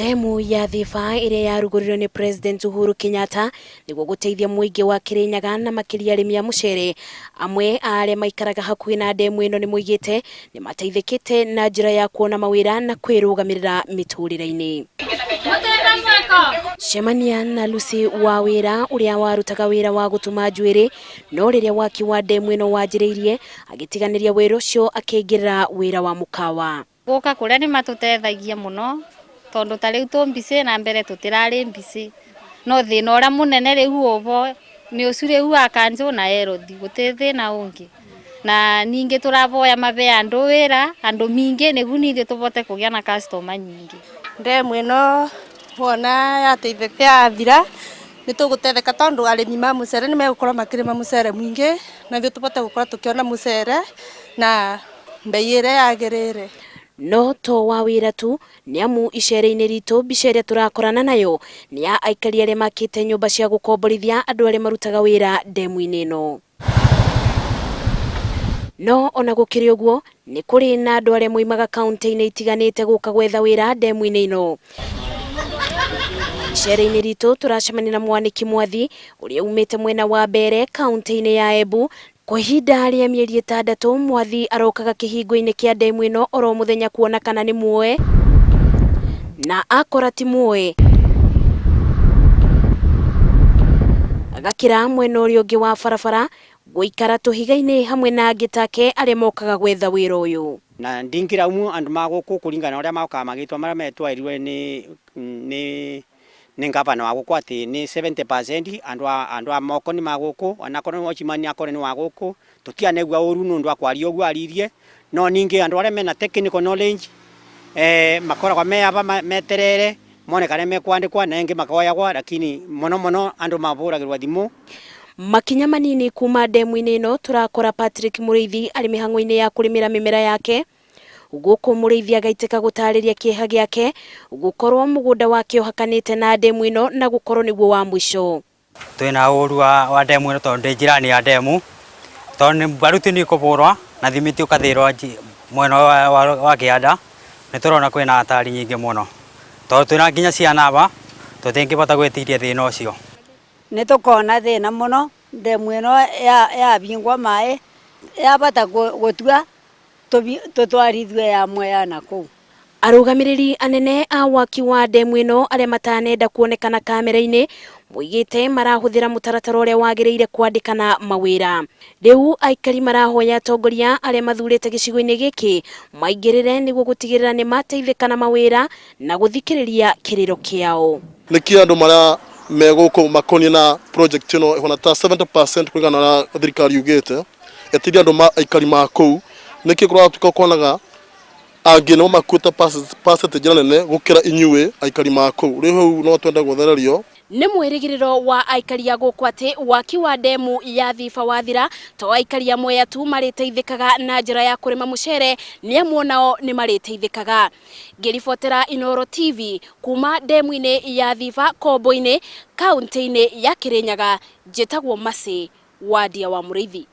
Ndemu ya Thiba ĩrĩa yarugũririo nĩ President Uhuru Kenyatta nĩguo gũteithia mũingĩ wa Kirinyaga na makĩria arĩmi a mũcere. Amwe a arĩa maikaraga hakuhĩ na ndemu ĩno nĩ moigĩte nĩ mateithĩkĩte na njĩra ya kuona mawĩra na kwĩrũgamĩrĩra mĩtũrĩre-inĩ. Cemania na Lucy wa wĩra ũrĩa warutaga wĩra wa gũtuma njuĩrĩ, no rĩrĩa waki wa ndemu ĩno wanjĩrĩirie agĩtiganĩria wĩra ũcio akĩingĩrĩra wĩra wa mũkawa. Gũka kũrĩa nĩ matũteithagia mũno tondũ ta rĩu tũ mbicĩ na mbere tũtirarĩ mbicĩ, no thĩna ũrĩa mũnene rĩu ũbo nĩ ũcio rĩu wa kanjũ na erothi, gũtirĩ thĩna ũngĩ. Na ningĩ tũravoya mabe andũ wĩra andũ mingĩ nĩguo nithuĩ tũvote kũgĩa na customer nyingĩ. Ndemu ĩno wona yateithĩka yathira nĩ tũgũtetheka tondũ arĩmi ma mũcere nĩ megũkorwo makĩrĩma mũcere mũingĩ na ithuĩ tũbote gũkorwo tũkĩona mũcere na mbei ĩrĩa yagĩrĩire. No to wa wĩra tu, nĩ amu icere-inĩ ritũ mbica ĩrĩa tũrakorana nayo nĩ ya aikari arĩa makĩte nyũmba cia gũkomborithia andũ arĩa marutaga wĩra ndemu-inĩ ĩno. No ona gũkĩrĩ ũguo, nĩ kũrĩ na andũ arĩa moimaga kaunti-inĩ itiganĩte gũka gwetha wĩra ndemu-inĩ ĩno. Icere-inĩ ritũ tũracemania na Mwanĩki Mwathi ũrĩa umĩte mwena wa Mbere kaunti-inĩ ya Embu. Kwa ihinda rĩa mĩeri 6 Mwathi arokaga kĩhingo-inĩ kĩa ndemu ĩno oro mũthenya kuona kana nĩ muoe, na akora ti muoe agakĩra mwena ũrĩa ũngĩ wa barabara gũikara tũhiga-inĩ hamwe na angĩ take arĩa mokaga gwetha wĩra ũyũ. Na ndingĩraumu andũ ma gũkũ kũringana na ũrĩa mokaga magĩtwa marĩa metwarirwe nĩ ngavana wa gũkũ atĩ nĩ 70% andũ a moko nĩ ma gũkũ, onakorwo nĩ watchman akorwo nĩ wa gũkũ, tũtianegua ũru nĩ ũndũ wa kwaria ũguo aririe. No ningĩ andũ arĩa mena technical knowledge makoragwo me aba meterere mone kana mekwandĩkwa na engĩ makoyagwa, lakini mũno mũno andũ mabũragĩrwo thimũ. Makinya manini kuma ndemu-inĩ ĩno tũrakora Patrick Mũrĩithi arĩ mĩhang'o-inĩ ya kũrĩmĩra mĩmera yake. Gũkũ Mũrĩithi agaitĩka gũtarĩria kĩeha gĩake gũkorwo mũgũnda wake ũhakanĩte na ndemu ĩno na gũkorwo nĩguo wa mũico. Twina ũru wa ndemu ĩno tondũ ndĩ njirani ya ndemu, tondũ nĩ baruti nĩ ikũbũrwa na thimiti ũkathĩrwo mwena wa kĩanda. Nĩ tũrona kwĩna hatari nyingĩ mũno tondũ twĩna nginya ciana aba, tũtingĩbota gwĩtiria thĩna ũcio. Nĩ tũkona thĩna mũno ndemu ĩno yabingwa maĩ yabata gũtua tũtwarithue ya Mwea na kũu. Arũgamĩrĩri anene a waki wa ndemu ĩno arĩa matanenda kuonekana kamera-inĩ moigĩte marahũthĩra mũtaratara ũrĩa wagĩrĩire kwandĩkana mawĩra. Rĩu aikari marahoya atongoria arĩa mathurĩte gĩcigo-inĩ gĩkĩ maingĩrĩre nĩguo gũtigĩrĩra nĩ mateithĩka na mawĩra na gũthikĩrĩria kĩrĩro kĩao. Nĩkĩ andũ marĩa me gũkũ makoniĩ na project ĩno ĩhana ta 70% kũringana na thirikari yugĩte ĩteithia andũ ma aikari ma kũu, nĩkĩ kũratuĩka kuonaga angĩ nĩmo makuĩte percentage nene gũkĩra inyuĩ aikari ma kũu? Rĩu hau no twende gũthererio. Nĩ mwĩrĩgĩrĩro wa aikari a gũkũ atĩ waki wa ndemu ya Thiba wathira, to aikari a Mwea tu marĩteithĩkaga na njĩra ya kũrĩma mũcere, nĩ amu onao nĩ marĩteithĩkaga. Ngĩribotera Inooro TV kuma ndemu-inĩ ya Thiba Kombo-inĩ kaunti-inĩ ya Kirinyaga, njĩtagwo Mercy Wandia wa Mũrĩithi.